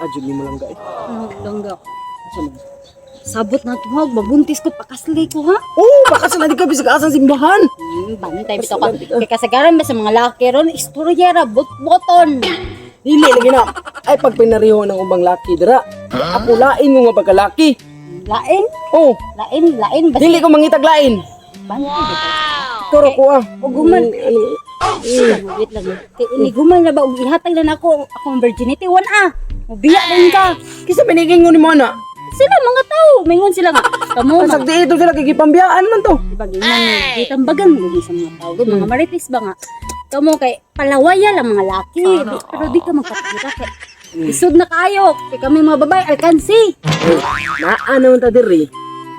Naa jud nimo lang eh. Ano, langga. Asa man? Sabot na tumawag, mabuntis ko, pakasli ko ha. Oh, baka sa di ka bisag asang simbahan. Bantay bitaw ka. Kay kasagaran ba sa mga laki ron, istorya ra, bot-boton. Dili lagi na. Ay pag pinariho ng ubang laki dira. Ako lain mo nga pagkalaki. Lain, Oh, lain, lain. Basta dili ko mangitag lain. bantay bitaw. Turo ko ah. Og human. Ano, Wait lang. Kay iniguman na ba og ihatag na nako akong virginity one ah. Mubiya din ka. Kisa binigin ko ni mo na. Sila mga tao, mingon sila nga. Kamo Ang mga sagdi ito sila kikipambiyaan man to. Diba ganyan, gitambagan mo sa mga tao, mga marites ba nga. Kamo kay palawaya lang mga laki, pero di ka magpakita kay isod na kayo, kay kami mga babae alkansi. Eh, naa naman ta diri.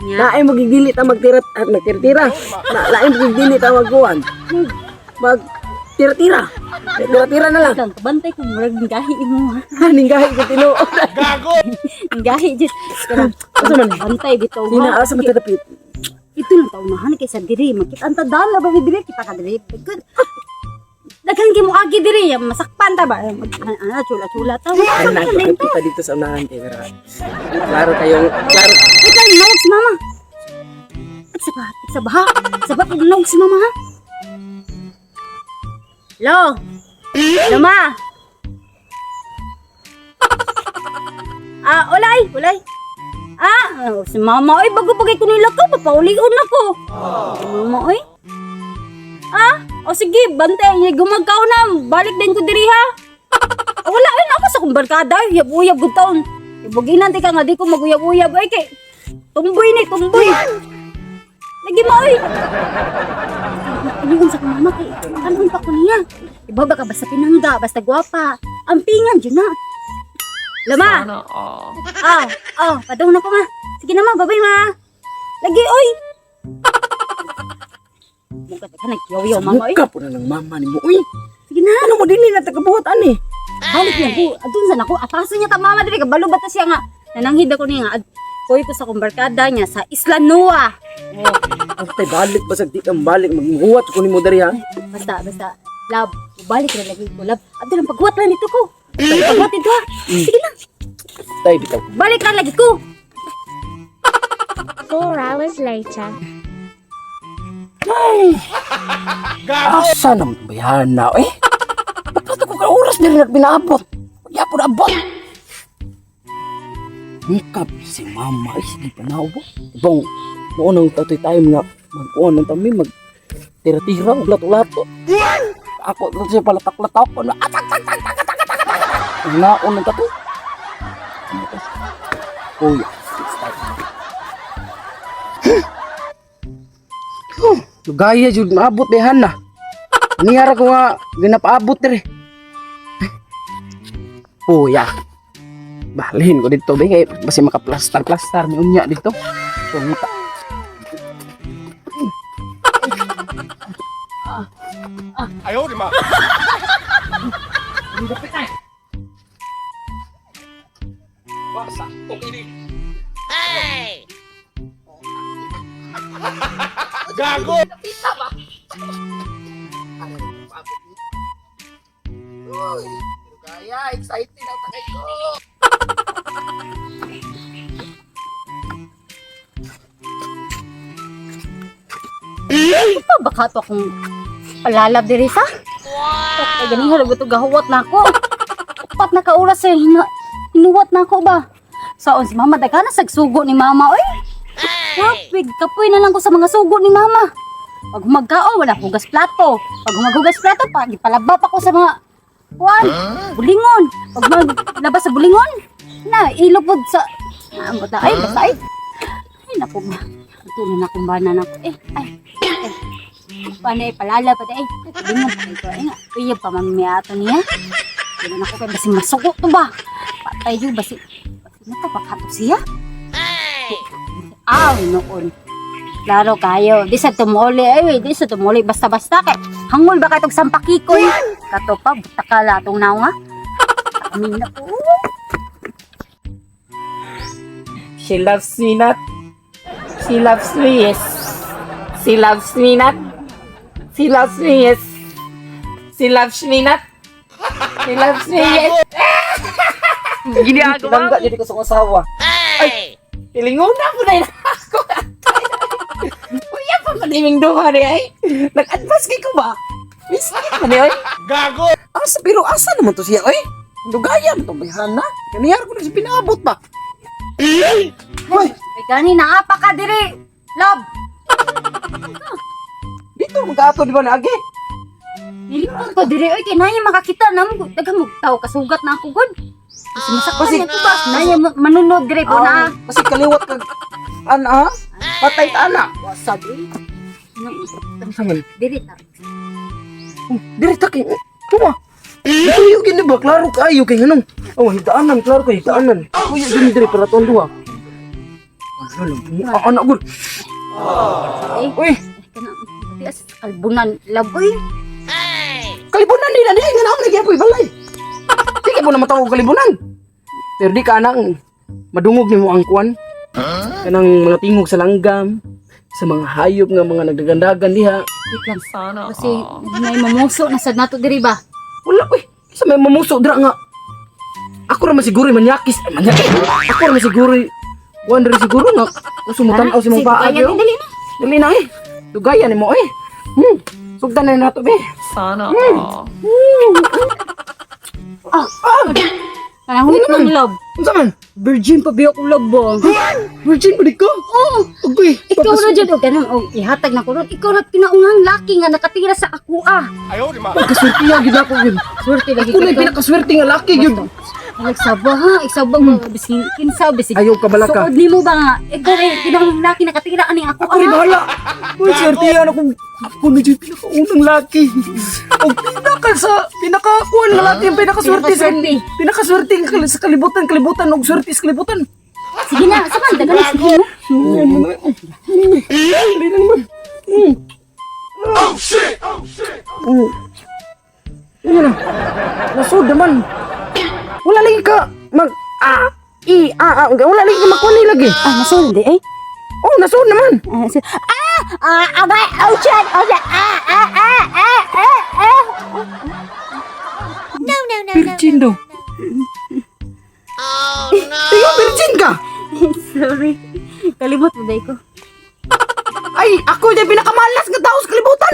Nya, Lain mo gigdili ta magtira at magtira-tira. Na, lain mo gigdili ta magkuan. Mag tira-tira. Tira-tira na lang. lang kabantay ko murag gahi imo ha. Haning gahi ko tinuod. Gahi jud. Pero Asa man? bantay bitaw Sina ha. asa man ta dapit? Ito lang taunahan kay sa diri makita ang tadala ba diri kita ka diri. Good. Daghan kay mo agi diri, masakpan ta ba? Mag ana chula-chula ta. Ay nagkita kita dito sa unahan kay pero klaro kayong klaro. Wait lang, nawag si mama. At sa ba? At sa ba? Sa ba? Nawag si mama ha? Hello? Hello, ma? Ah, ulay, ulay. Ah, oh, si mama, oy, bago pa kay kunila ko, papaulion ako. Si mama, oy. Ah, o sige, bantay, gumagkaw na, balik din ko diri ha. Ah, wala, ay, ako sa kong barkada, uyab-uyab gud taon. Ibuginan ti ka nga, di ko maguyab-uyab, ay kay, tumboy ni, tumboy. Lagi mo, oy. Ano sa kong mama kay, kanon pa ko niya. Iba ba ka basta pinangga, basta gwapa. Ang pingan, dyan na. Lama! Ah, ah, padung na ko ma. Sige na ma, babay ma. Lagi, oy! Mukha ka nagkiyaw-yaw, mama, oy. Muka po na ng mama nimo. Uy, Sige na. ano mo dili na tagabuhat ani? Balik na ko. Adun sa nako, apaso niya ta mama diri kabalo ba ta siya nga. Nananghid ako niya nga. Koy ko sa kong barkada niya sa Isla Noa. Oh, Antay balik basag di kang balik maghuwat ko nimo diri ha. basta basta love, balik na lagi ko love. Adto lang paghuwat lang nito ko. Paghuwat dito ha. Sige na. Tay bitaw. Balik lang lagi ko. 4 hours later. Asa naman ba na eh? Ba't ko ka oras diri nagpinaabot? Yapon abot. Mukap si mama ay sige panawa. Ibang noon ang tatoy time nga magkuan ng tami mag tira-tira og lato-lato. Ako na siya pala taklatak ko na atak tak tak tak tak tak tak tak. Naon ng tato. Ano to? Oh yeah, it's time. Lugaya jud maabot dihan na. Niyara ko nga ginapaabot dire. Puya. Balhin ko dito be kay basi makaplastar-plastar mi unya dito. So maka Kaya excited ang takay ko. Pa baka to akong palalab diri sa. Wow. Ay ganing halog to gahuwat na ako. Upat na ka oras eh hinuwat na ako ba. Saon si mama daghan na sagsugo ni mama oy. Kapig, kapoy na lang ko sa mga sugo ni mama. Pag humagkaon, wala hugas plato. Pag humaghugas plato, pag ipalaba pa ko sa mga kuan, bulingon. Pag maglabas sa bulingon, na ilupod sa ah, bata ay basta ay. Ay naku ba. Ito na akong bana na ko. Eh, ay. Eh. Paano eh, palala pa eh. Bulingon pa ito. Ay nga, uyab pa mamiyato niya. Hindi na ko kay basi masuko to ba. Patay yun, basi. Basi natapakato siya. Aw, noon. Klaro kayo. Di sa tumuli. Ay, di sa tumuli. Basta-basta kay. Hangol ba katong sampakikoy? Kato pa, butakala atong nawa. Amin na po. She loves me not. She loves me, yes. She loves me not. She loves me, yes. She loves me not. She loves me, yes. Ginagawa. Langga jud ko sa akong asawa. Ay! Pilingon na po na ako. Kuya pa man iming duha ni ay. Nag-advance kay ko ba? Miskin man ni ay. Asa pero asa naman to siya oy? Dugayan to bayhana. Kaniyar ko na siya pinaabot ba? Hoy, Ay gani naa pa ka diri. Love. dito magkaato di ba na agi? Nilikot ko diri oy kay naya makakita na mo daghang mo tao kasugat na ako gud. Kasi masaktan na ko ba? Naya manunod diri po na. Ah, kasi kaliwat kag an ah, patay ta ana. Wasad oy. Asa man? Diri ta. Oh, diri ta kay tuwa. Tuyo gini ba klaro kaayo kay nganong. Oh, higdaanan klaro kay higdaanan. Tuyo gini diri para tuang duha. Ano lang, ah, anak gud. Eh, Uy, kana di as kalbunan love oy. Kalibunan din na di nga naon lagi apoy balay. Sige po na matawag kalibunan. Pero di ka anang madungog nimo ang kuan. Kanang mga tingog sa langgam, sa mga hayop nga mga nagdagandagan diha. Wait lang. Kasi may mamuso na sad nato diri ba? Wala uy, sa may mamuso dira nga. Ako ra man siguro manyakis, ay, manyakis. Ako ra man siguro kuan ra siguro nga kusumutan aw si mong paa. Sige, Pero dali na. dali na eh. Dugayan nimo eh. Sugdan na nato be. Sana. Ah, kanang wait lang love. Unsa man? Virgin pa biya ko love ba? Virgin ba di ko? Oo. Agoy. Ikaw na dyan, o ganun, o ihatag na ko ron. Ikaw na pinaunang laki nga nakatira sa ako ah. Pagkaswerte ya gid ako gyud. Swerte lagi Ako na yung pinakaswerte nga laki gyud. Nagsaba ha, igsaba mo, bisin, kinsa, bisin. Ayaw ka balaka. Suod nimo ba nga, ikaw na yung pinaunang laki nakatira ani ako Ako rin ah. bahala. Uy, swerte yan ako. Ako na yung pinakaunang laki. O pinaka sa, pinaka kuwan nga laki, ang pinakaswerte sa, Pinakaswerte. pinakaswerte nga sa kalibutan, kalibutan, og swerte sa kalibutan. Sige na, sa man, dagan na, sige mo. Hindi na naman. Oh, shit! Oh, shit! Ano na? Nasud naman. Wala lagi ka mag, a, i, a, a, wala lagi ka makuha ni lagi. Ah, nasud di eh. Oh, nasud naman. Ah, ah, ah, abay, oh shit, oh shit, ah, ah, ah, ah, ah, ah. No, no, no, no. Virgin daw. Oh, no! Ikaw, virgin ka! Sorry, kalimot mo ko. Ay, ako yung pinakamalas nga tao sa kalibutan!